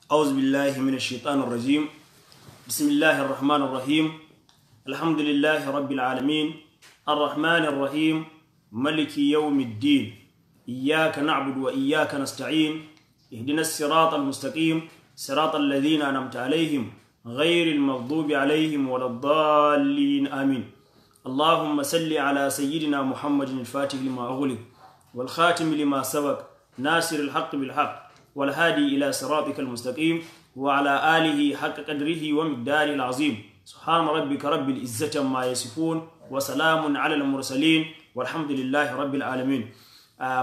أعوذ بالله من الشيطان الرجيم. بسم الله الرحمن الرحيم. الحمد لله رب العالمين الرحمن الرحيم ملك يوم الدين. إياك نعبد وإياك نستعين. اهدنا الصراط المستقيم صراط الذين أنعمت عليهم غير المغضوب عليهم ولا الضالين، آمين. اللهم صل على سيدنا محمد الفاتح لما أغلق والخاتم لما سبق ناصر الحق بالحق والهادي إلى صراطك المستقيم وعلى آله حق قدره ومقداره العظيم. سبحان ربك رب العزة ما يصفون وسلام على المرسلين والحمد لله رب العالمين.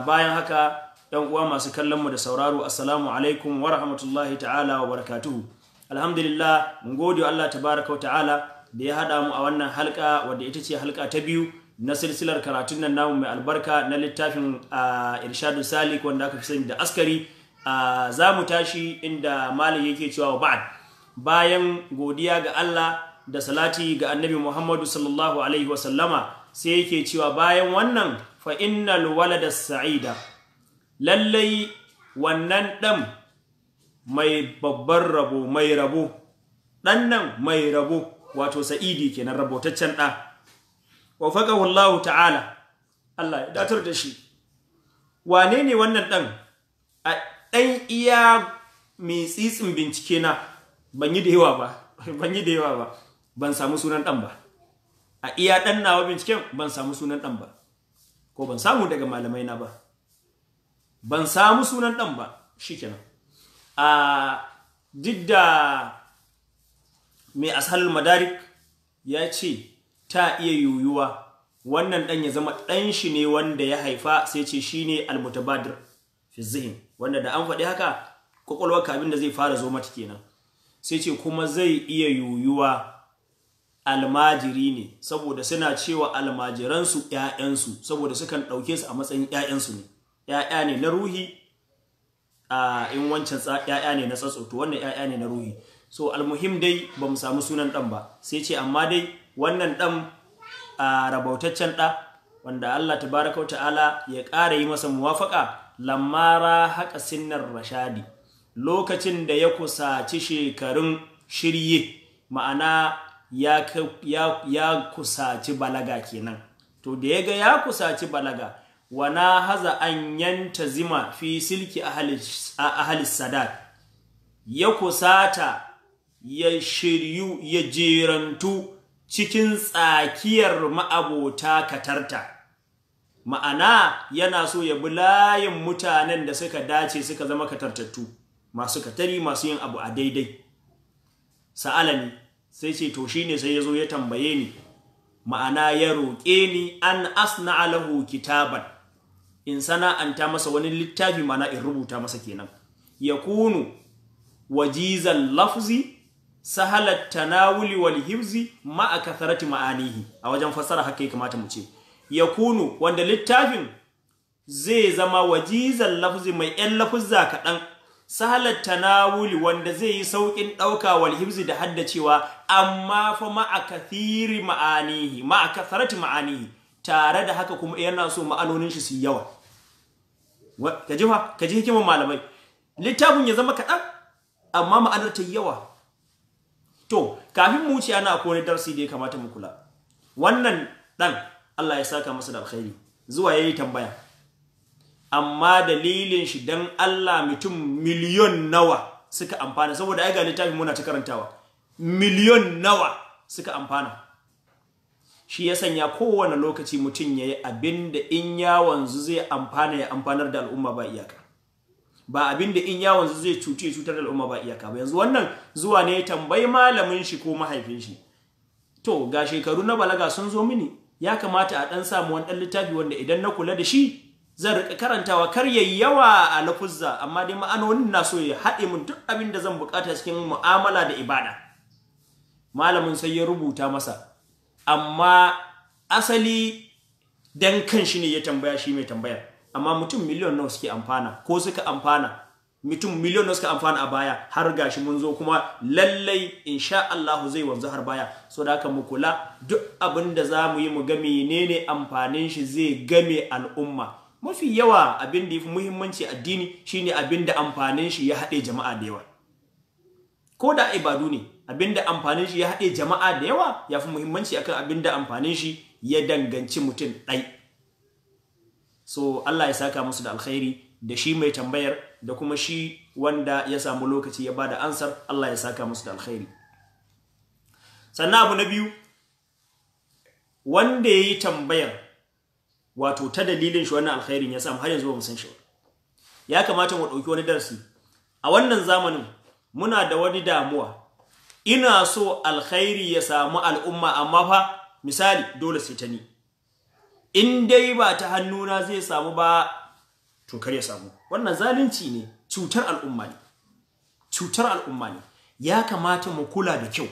Bayan haka, ‘yan uwa masu kallon mu da sauraro, assalamu alaikum wa rahmatullahi ta'ala wa barakatuhu. Alhamdulillah, mun gode wa Allah tabaraka wa ta'ala da ya haɗa mu a wannan halka, wadda ita ce halka ta biyu na silsilar karatun nan namu mai albarka na littafin Irshadu Salik, wanda aka fi sani da Askari. Za mu tashi inda malam yake cewa, ba'ad, bayan godiya ga Allah da salati ga Annabi Muhammadu sallallahu alaihi wa sallama, sai yake cewa bayan wannan, fa innal walada sa'ida, lallai wannan ɗan mai babban rabo, mai rabo, ɗan nan mai rabo, wato sa'idi kenan, rabotaccen ɗa, wafaqahu Allah ta'ala, Allah ya datar da shi. Wane ne wannan ɗan? A ɗan iya mai tsitsin bincike na, ban yi da yawa ba, ban yi da yawa ba, ban samu sunan ɗan ba. A iya ɗan nawa binciken, ban samu sunan ɗan ba, ko ban samu daga malamai na ba, ban samu sunan ɗan ba. Shikenan. A duk da mai Ashalul Madarik ya ce ta iya yuyuwa wannan ɗan ya zama ɗan shi ne wanda ya haifa, sai ce shi ne almutabadir fi zihin, wanda da an faɗi haka kwakwalwarka abin da zai fara zo mata kenan. Sai ce kuma zai iya yuyuwa almajiri ne, saboda suna cewa almajiransu ‘ya'yansu, saboda sukan ɗauke su a matsayin ‘ya'yansu ne, ‘ya'ya ne na ruhi. A in wancan ‘ya'ya ne na tsatso, to wannan ‘ya'ya ne na ruhi. So almuhim dai, ba mu samu sunan ɗan ba. Sai ce amma dai wannan ɗan a rabautaccen ɗa, wanda Allah tabaraka wa ta'ala ya ƙara yi masa muwafaka, lamara haƙa sinnar rashadi, lokacin da ya kusaci shekarun shirye, ma'ana ya kusaci balaga kenan. To da ya ga ya kusaci balaga, wana haza an yanta zima fi silki ahalis sadat, ya kusata ya shiryu ya jerantu cikin tsakiyar ma'abota katarta, ma'ana yana so ya bi layin mutanen da suka dace, suka zama katartattu, masu katari, masu yin abu a daidai. Sa'alani, sai ce to shine sai ya zo ya tambaye ni, ma'ana ya roƙe ni, an asna lahu kitaban, in sana'anta masa wani littafi, ma'ana in rubuta masa kenan, yakunu wajizal lafzi sahalat tanawuli wal hifzi ma'a katharati ma'anihi. A wajen fassara haka ya kamata mu ce yakunu, wanda littafin zai zama wajizal lafzi, mai yan lafuzza kaɗan, sahalat tanawuli, wanda zai yi sauƙin ɗauka, wal hifzi, da haddacewa, amma fa ma'a kathiri ma'anihi, ma'a katharati ma'anihi, tare da haka kuma yana so ma'anonin shi su yawa. Ka ji fa, ka ji hikimar malamai. Littafin ya zama kaɗan amma ma'anar ta yawa. To kafin mu wuce, ana akwai wani darasi da ya kamata mu kula. Wannan dan Allah ya saka masa da alkhairi, zuwa yayi tambaya, amma dalilin shi dan Allah mutum miliyon nawa suka amfana? Saboda ai ga littafin muna ta karantawa, miliyon nawa suka amfana. Shi ya sanya kowane lokaci mutum yayi abin da in ya wanzu zai amfana, ya amfanar da al'umma ba iyaka, ba abin da in ya wanzu zai cuce, cutar da al'umma ba iyaka ba. Yanzu wannan zuwa ne tambayi malamin shi ko mahaifin shi, to ga shekaru na balaga sun zo mini, ya kamata a dan samu wani dan littafi wanda idan na kula da shi zan rika karantawa, kar yayi yawa a lafuzza, amma dai ma'anonin na so ya haɗe mun duk abin da zan bukata cikin mu'amala da ibada. Malamin sai ya rubuta masa, amma asali dan kan shi ne ya tambaya, shi mai tambayar. Amma mutum miliyon nawa suke amfana ko suka amfana, mutum miliyon nawa suka amfana a baya, har gashi mun zo kuma lallai insha Allah zai wanzu har baya. So da haka mu kula duk abin da za mu yi, mu ga menene amfanin shi zai game al'umma. Mafi yawa abin da yafi muhimmanci addini shine abin da amfanin shi ya haɗe jama'a da yawa. Ko da ibadu ne, abinda amfanin shi ya haɗe jama'a da yawa ya fi muhimmanci akan abinda amfanin shi ya danganci mutum ɗai. So Allah ya saka musu da alkhairi, da shi mai tambayar da kuma shi wanda ya samu lokaci ya bada ansar, Allah ya saka musu da alkhairi. Sannan abu na biyu, wanda ya yi tambayar, wato ta dalilin shi wannan alkhairin ya samu, har yanzu ba mu san shi ba. Ya kamata mu ɗauki wani darasi. A wannan zamanin muna da wani damuwa. Ina so alkhairi ya samu al'umma, amma fa misali dole sai ta ni. In dai ba ta hannuna zai samu ba, to kar ya samu. Wannan zalunci ne, cutar al'umma ne. Cutar al'umma ne. Ya kamata mu kula da kyau.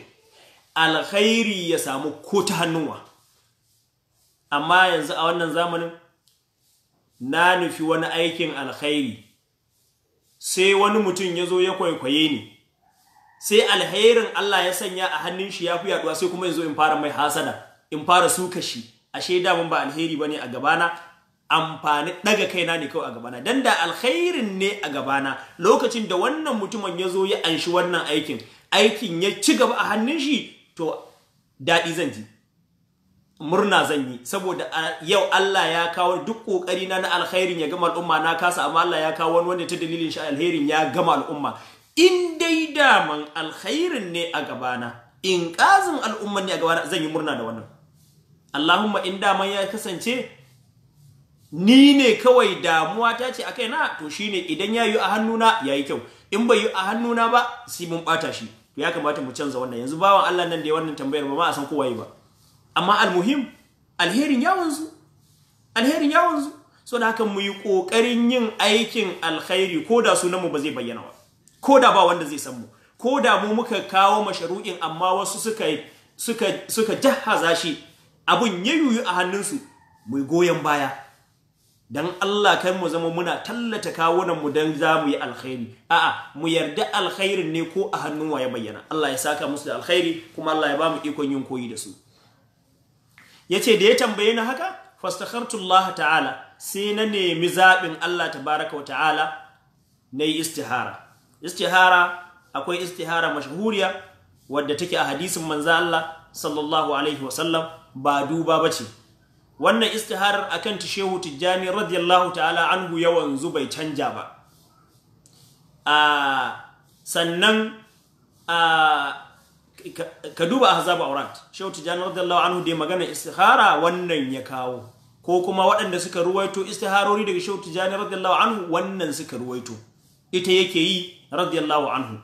Alkhairi ya samu ko ta hannunwa. Amma yanzu a wannan zamanin na nufi wani aikin alkhairi, sai wani mutum ya zo ya kwaikwaye ni, sai alkhairin Allah ya sanya a hannun shi ya fi yaduwa, sai kuma yanzu in fara mai hasada, in fara suka shi. Ashe damun ba alheri bane a gabana, amfani daga kaina ne kawai a gabana. Dan da alkhairin ne a gabana, lokacin da wannan mutumin ya zo ya anshi wannan aikin, aikin ya ci gaba a hannun shi, to daɗi zan ji, murna zan yi, saboda yau Allah ya kawo duk kokari na na alkhairin ya gama al'umma, na kasa, amma Allah ya kawo wani wanda ta dalilin shi alkhairin ya gama al'umma. In dai daman alkhairin ne a gabana, in kazin al'umma ne a gabana, zan yi murna da wannan. Allahumma in daman ya kasance ni ne kawai damuwa ta ce a kaina, to shine idan ya yi a hannuna ya yi kyau, in bai yi a hannuna ba sai mun bata shi. To ya kamata mu canza wannan. Yanzu bawan Allah nan da ya wannan tambayar ba ma a san kowa yi ba, amma almuhim alherin ya wanzu, alherin ya wanzu. So da haka mu yi kokarin yin aikin alkhairi, ko da sunan mu ba zai bayyana ba, ko da ba wanda zai san mu, ko da mu muka kawo masharu'in amma wasu suka jahaza shi, abun ya yuyu a hannunsu, mu goyon baya. Dan Allah kan mu zama muna tallata kawunan mu dan za mu yi alkhairi. A'a, mu yarda alkhairin ne ko a hannun wa ya bayyana. Allah ya saka musu da alkhairi, kuma Allah ya ba mu ikon yin koyi da su. Yace da ya tambaye ni haka, fastakhartu Allah ta'ala, sai na nemi zaɓin Allah tabaraka wa ta'ala, na yi istihara. Istihara, akwai istihara mashahuriya wadda take a hadisin manzo Allah sallallahu alaihi wasallam, ba duba bace. Wannan istiharar akan ta Shehu Tijjani radiyallahu ta'ala anhu ya wanzu, bai canja ba. Sannan ka duba Ahzab Aurat, Shehu Tijjani radiyallahu anhu da magana istihara wannan ya kawo, ko kuma waɗanda suka ruwaito istiharori daga Shehu Tijjani radiyallahu anhu wannan suka ruwaito, ita yake yi radiyallahu anhu.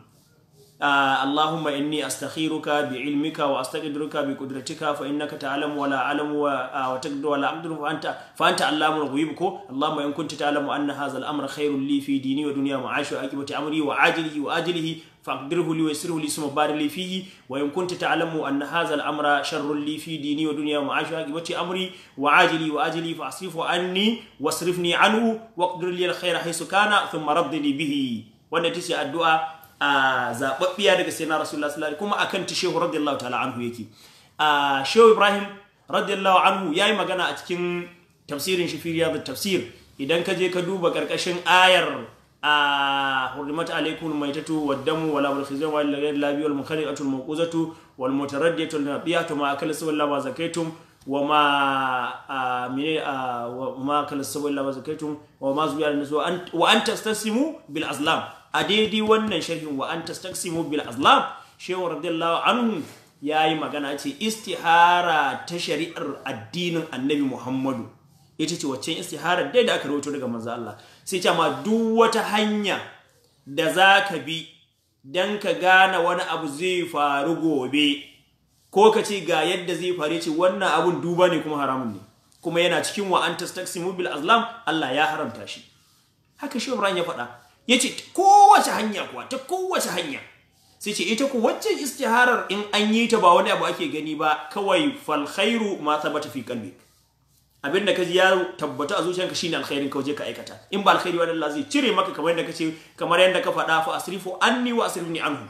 Allahumma inni astakhiruka bi ilmika wa astaqdiruka bi qudratika fa innaka ta'lamu wa la a'lamu wa taqdiru wa la aqdiru fa anta allamul ghuyub. Ko Allahumma in kunta ta'lamu anna hadha al-amra khairun li fi dini wa dunya ma'ashi wa aqibati amri wa ajilihi wa ajilihi faqdirhu li wa yassirhu li summa barik li fihi, wa in kunta ta'lamu anna hadha al-amra sharrun li fi dini wa dunya ma'ashi wa aqibati amri wa ajili wa ajili fa'asrifu anni wasrifni anhu waqdir li al-khayra haythu kana thumma raddini bihi. Wannan tace addu'a a zababbiya daga sayyidina Rasulullah sallallahu alaihi wasallam, kuma akan ta Shehu radiyallahu ta'ala anhu yake. Shehu Ibrahim radiyallahu anhu yayi magana a cikin tafsirin shi fi Riyadut Tafsir. Idan ka je ka duba karkashin ayar hurrimat alaykum almaytatu waddamu wala wal khizyun wal ghayr labi wal munkhariqatu wal mawquzatu wal mutaraddiyatu wal nabiyatu ma akala sabilla ma zakaytum wa ma mine wa ma akala sabilla ma zakaytum wa ma zubiya nasu wa an tastasimu bil azlam. A daidai wannan sharhin wa an tastaqsimu bil azlam, Shehu radiyallahu anhu yayi magana ce istihara ta shari'ar addinin Annabi Muhammadu ita ce waccan istiharar dai da aka rawaito daga manzo Allah. Sai ce ma duk wata hanya da zaka bi dan ka gane wani abu zai faru gobe, ko ka ce ga yadda zai faru, ce wannan abun duba ne kuma haramun ne, kuma yana cikin wa an tastaqsimu bil azlam, Allah ya haramta shi. Haka Shehu Ibrahim ya faɗa. Yace kowace hanya kuwa, ta kowace hanya. Sai ce ita ku wacce istiharar in an yi ta ba wani abu ake gani ba, kawai fal khairu ma thabata fi qalbi. Abinda kaji ya tabbata a zuciyarka shine alkhairin, ka waje ka aikata. In ba alkhairi wani Allah zai cire maka, kamar yadda kace, kamar yadda ka faɗa, fa asrifu anni wa asrifni anhu.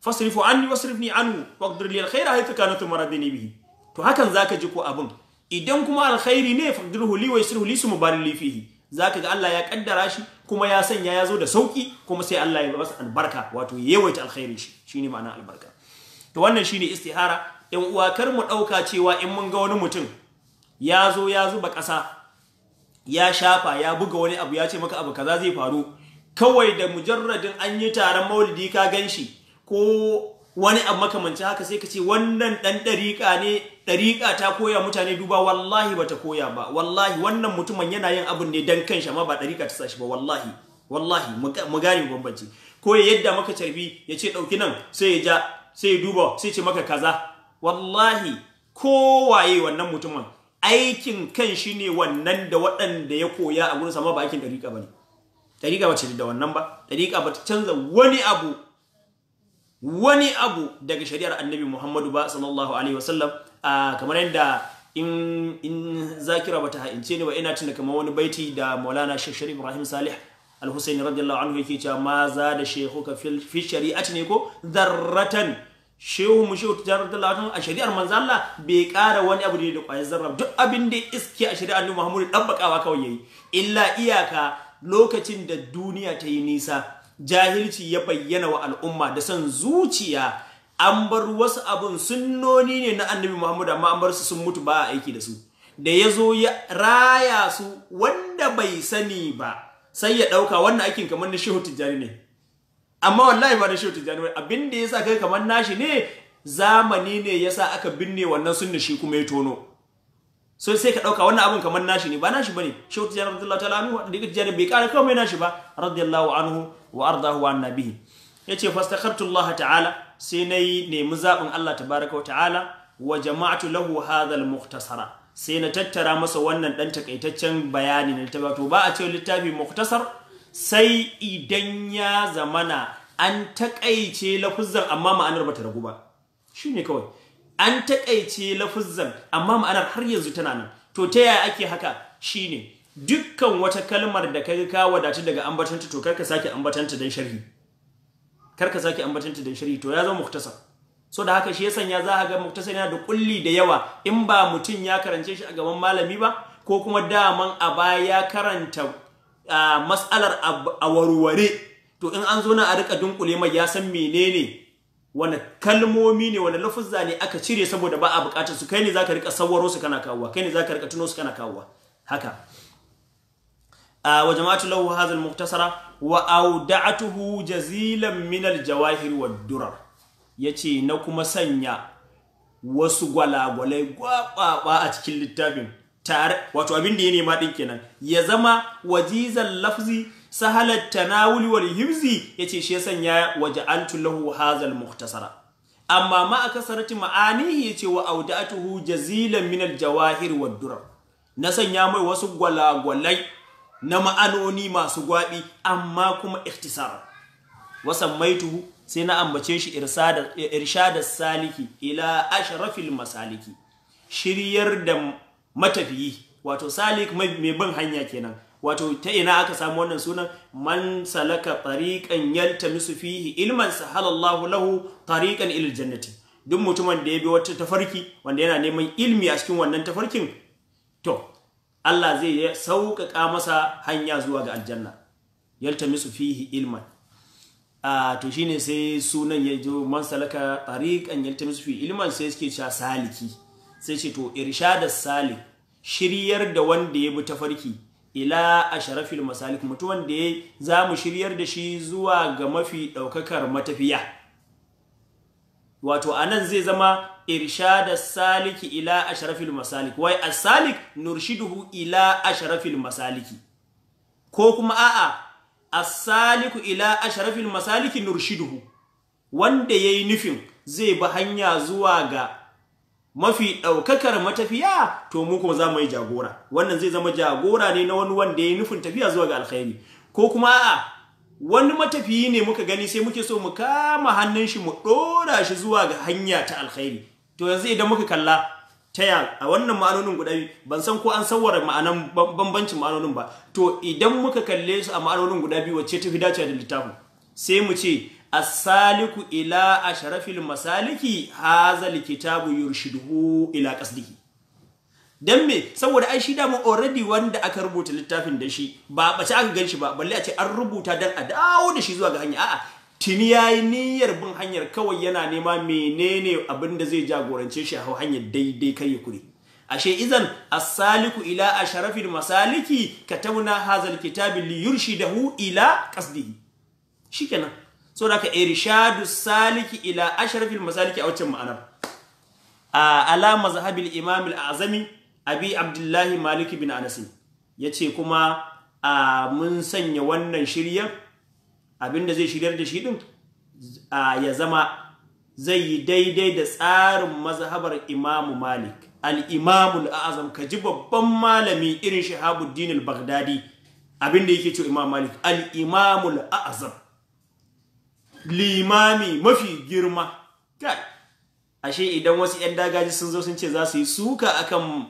Fasrifu anni wasrifni anhu waqdir li alkhaira haythu kana thumma radini bihi. To hakan zaka ji ko abin. Idan kuma alkhairi ne faqdirhu li wa yasirhu li summa barik li fihi. Zaka ga Allah ya kaddara shi kuma ya sanya ya zo da sauki, kuma sai Allah ya masa albarka, wato yawaita alkhairi shi, shine ma'ana albarka. To wannan shine istihara. In uwa, kar mu dauka cewa in mun ga wani mutum ya zo ya zuba ƙasa ya shafa ya buga wani abu ya ce maka abu kaza zai faru, kawai da mujarradin an yi taron maulidi ka ganshi ko wani abu makamanci haka sai ka ce wannan dan dariƙa ne, dariƙa ta koya mutane duba. Wallahi bata koya ba. Wallahi wannan mutumin yana yin abun ne dan kanshi, amma ba dariƙa ta sashi ba. Wallahi wallahi mu gane bambanci. Ko ya yadda maka carbi ya ce dauki nan, sai ya ja, sai ya duba, sai ya ce maka kaza. Wallahi kowaye wannan mutumin aikin kan shi ne wannan da waɗanda ya koya a gurin sama, ba aikin dariƙa bane. Dariƙa bace da wannan ba. Dariƙa bata canza wani abu daga shari'ar Annabi Muhammadu ba sallallahu alaihi wasallam. Kamar yadda in zakira bata ha'ince ni ba, ina tuna kamar wani baiti da Maulana Sheikh Sharif Ibrahim Salih Al-Husaini radiyallahu anhu yake cewa ma za da shekhuka fi shari'ati ne ko zarratan. Shehu mu shehu Tijjani radiyallahu anhu a shari'ar manzo Allah bai ƙara wani abu da ƙwayar zarra. Duk abin da iske a shari'ar Annabi Muhammadu dabbakawa kawai yayi, illa iyaka lokacin da duniya ta yi nisa, jahilci ya bayyana wa al'umma da son zuciya, an bar wasu abun sunnoni ne na Annabi Muhammadu amma an bar su sun mutu ba a aiki da su. Da ya zo ya raya su, wanda bai sani ba sai ya ɗauka wannan aikin kamar na Shehu Tijjani ne, amma wallahi ba na Shehu Tijjani ba. Abin da ya sa kai kamar nashi ne, zamani ne ya sa aka binne wannan sunna, shi kuma ya tono. So sai ka ɗauka wannan abun kamar nashi ne, ba nashi bane. Shehu Tijjani radiyallahu ta'ala anhu da Tijjani bai ƙara kawai nashi ba, radiyallahu anhu wa ardahu wa annabihi. Yace fastakhartu Allah ta'ala, sai nayi nemi zabin Allah tabaraka wa ta'ala, wa jama'tu lahu hadha al-mukhtasara, sai na tattara masa wannan dan takaitaccen bayani na littafi. To ba a ce littafi mukhtasar sai idan ya zamana an takaice lafuzzan amma ma'anar bata ragu ba. Shine kawai an takaice lafuzzan amma ma'anar har yanzu tana nan. To ta yaya ake haka? Shine dukkan wata kalmar da kaga ka wadatu daga ambatanta, to karka sake ambatanta dan sharhi, karka sake ambatanta dan sharhi, to ya zama mukhtasar. So da haka shi ya sanya za a ga muktasar yana da kulli da yawa, in ba mutum ya karance shi a gaban malami ba, ko kuma daman a baya ya karanta mas'alar a warware, to in an zo na a rika dunkule mai ya san menene, wani kalmomi ne, wani lafuzza ne aka cire saboda ba a bukatar su. Kai ne zaka rika sawaro su kana kawowa, kai ne zaka rika tuno su kana kawowa haka. Wa jama'atu lahu hadha al-mukhtasara wa awda'atuhu jazilan min al-jawahir wad-durar. Yace na kuma sanya wasu gwalagwalai gwababa a cikin littafin tare, wato abin da ya nema din kenan, ya zama wajizal lafzi sahalat tanawuli wal hifzi. Yace shi ya sanya waja'altu lahu hadha al-mukhtasara. Amma ma akasarati ma'anihi, yace wa awda'atuhu jazilan min al-jawahir wad-durar, na sanya mai wasu gwalagwalai na ma'anoni masu gwabi amma kuma ikhtisar. Wasammaituhu, sai na ambace shi irshada saliki ila ashrafil masaliki, shiryar da matafiyi, wato salik mai bin hanya kenan. Wato ta ina aka samu wannan sunan? Man salaka tariqan yaltamisu fihi ilman sahalallahu lahu tariqan ila aljannati. Duk mutumin da ya bi wata tafarki wanda yana neman ilmi a cikin wannan tafarkin, to Allah zai sauƙaƙa masa hanya zuwa ga aljanna. Yaltamisu fihi ilman. To shine sai sunan ya jo man salaka tariqan yaltamisu fihi ilman, sai suke cewa saliki. Sai ce to irshadas salik, shiryar da wanda ya bi tafarki ila ashrafil masalik, mutumin da ya zamu shiryar da shi zuwa ga mafi daukakar matafiya. Wato anan zai zama irshadas saliki ila ashrafil masalik, wai as-salik nurshiduhu ila ashrafil masaliki, ko kuma a'a as-saliku ila ashrafil masaliki nurshiduhu, wanda yayi nufin zai bi hanya zuwa ga mafi daukakar matafiya, to mu kuma zamu yi jagora. Wannan zai zama jagora ne na wani wanda yayi nufin tafiya zuwa ga alkhairi, ko kuma a'a wani matafiyi ne muka gani sai muke so mu kama hannun shi mu dora shi zuwa ga hanya ta alkhairi. To yanzu idan muka kalla ta ya a wannan ma'anonin guda biyu, ban san ko an sawara ma'anan bambancin ma'anonin ba. To idan muka kalle su a ma'anonin guda biyu, wacce tafi dacewa da littafin? Sai mu ce as-saliku ila ashrafil masaliki hazal kitabu yurshiduhu ila qasdihi. Dan me? Saboda ai shi dama already wanda aka rubuta littafin da shi ba bace aka gan shi ba, balle a ce an rubuta dan a dawo da shi zuwa ga hanya. A'a, tuni yayi niyyar bin hanyar, kawai yana nema menene abin da zai jagorance shi a hanyar daidai kai ya kure. Ashe izan as-saliku ila asharafil masaliki katabna hazal kitabi li yurshidahu ila qasdihi. Shikenan. Saboda ka irshadu saliki ila asharafil masaliki a waccan ma'anar. Ala mazhabil imam al-azami Abi Abdullahi Malik bin Anas yace kuma mun sanya wannan shiryar, abinda zai shiryar da shi din ya zama zai yi daidai da tsarin mazhabar Imam Malik al-Imam al-Azam. Kaji babban malami irin Shihabuddin al-Baghdadi abinda yake cewa Imam Malik al-Imam al-Azam, limami mafi girma. Kai, ashe idan wasu 'yan dagaji sun zo sun ce za su yi suka akan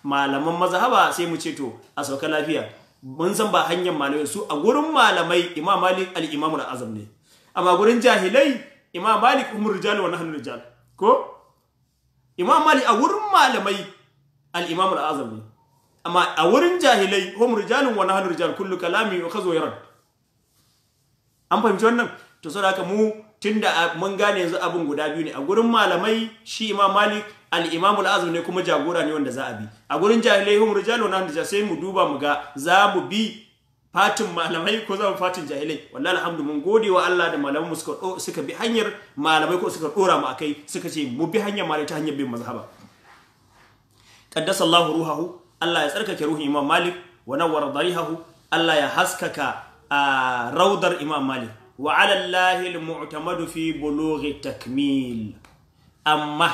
malaman mazhaba, sai mu ce to a sauka lafiya. Mun san ba hanyar malamai su, a gurin malamai Imam Malik al-Imam al-Azam ne, amma gurin jahilai Imam Malik umur rijal wa nahnu rijal. Ko Imam Malik a wurin malamai al-Imam al-Azam ne, amma a wurin jahilai hum rijalun wa nahnu rijal, kullu kalami yu'khadhu wa yurad. An fahimci wannan? To saboda haka mu tunda mun gane yanzu abin guda biyu ne, a gurin malamai shi Imam Malik al-Imam al-Azam ne kuma jagora ne wanda za a bi, a gurin jahilai hum rijalu na hannu, sai mu duba mu ga za mu bi fatin malamai ko za mu fatin jahilai. Wallahi alhamdu, mun gode wa Allah da malaman mu suka bi hanyar malamai ko suka dora mu akai, suka ce mu bi hanyar malamai ta hanyar bin mazhaba. Qaddasallahu ruhahu, Allah ya tsarkake ruhin Imam Malik, wa nawwara darihahu, Allah ya haskaka raudar Imam Malik. Wa ala Allahi al-mu'tamadu fi bulughi takmil. Amma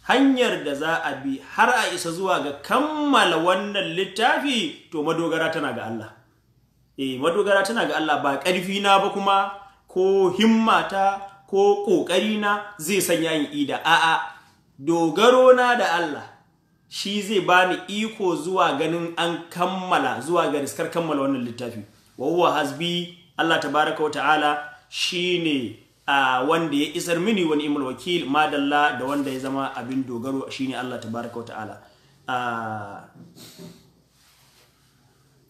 hanyar da za a bi har a isa zuwa ga kammala wannan littafi, to madogara tana ga Allah. Madogara tana ga Allah, ba ƙarfi na ba kuma ko himmata ko ƙoƙari na zai sanya yin ida. A'a, dogaro na da Allah shi zai bani iko zuwa ganin an kammala, zuwa ga riskar kammala wannan littafi. Wa huwa hasbi, Allah tabaraka wa ta'ala shine wanda ya isar mini, wani imul wakil, madalla da wanda ya zama abin dogaro shine Allah tabaraka wa ta'ala.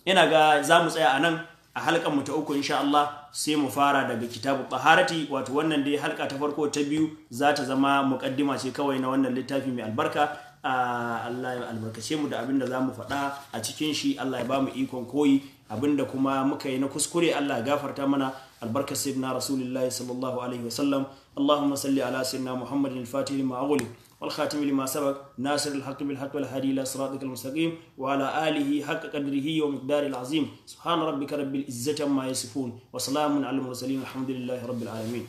Ina ga za mu tsaya a nan a halkan mu ta uku insha Allah, sai mu fara daga kitabu taharati. Wato wannan dai halka ta farko, ta biyu za ta zama muqaddima ce kawai na wannan littafi mai albarka. Allah ya albarkace mu da abin da za mu faɗa a cikin shi, Allah ya ba mu ikon koyi, abinda kuma muka yi na kuskure Allah ya gafarta mana. Albarkar sayyidina Rasulullahi sallallahu alaihi wasallam. Allahumma salli ala sayyidina Muhammadin al-Fatih lima ughliq wal khatim lima sabaq nasir al-haqq bil haqq wal hadi ila siratikal mustaqim wa ala alihi haqqa qadrihi wa miqdaril azim. Subhana rabbika rabbil izzati amma yasifun wa salamun alal mursalin, alhamdulillahi rabbil alamin.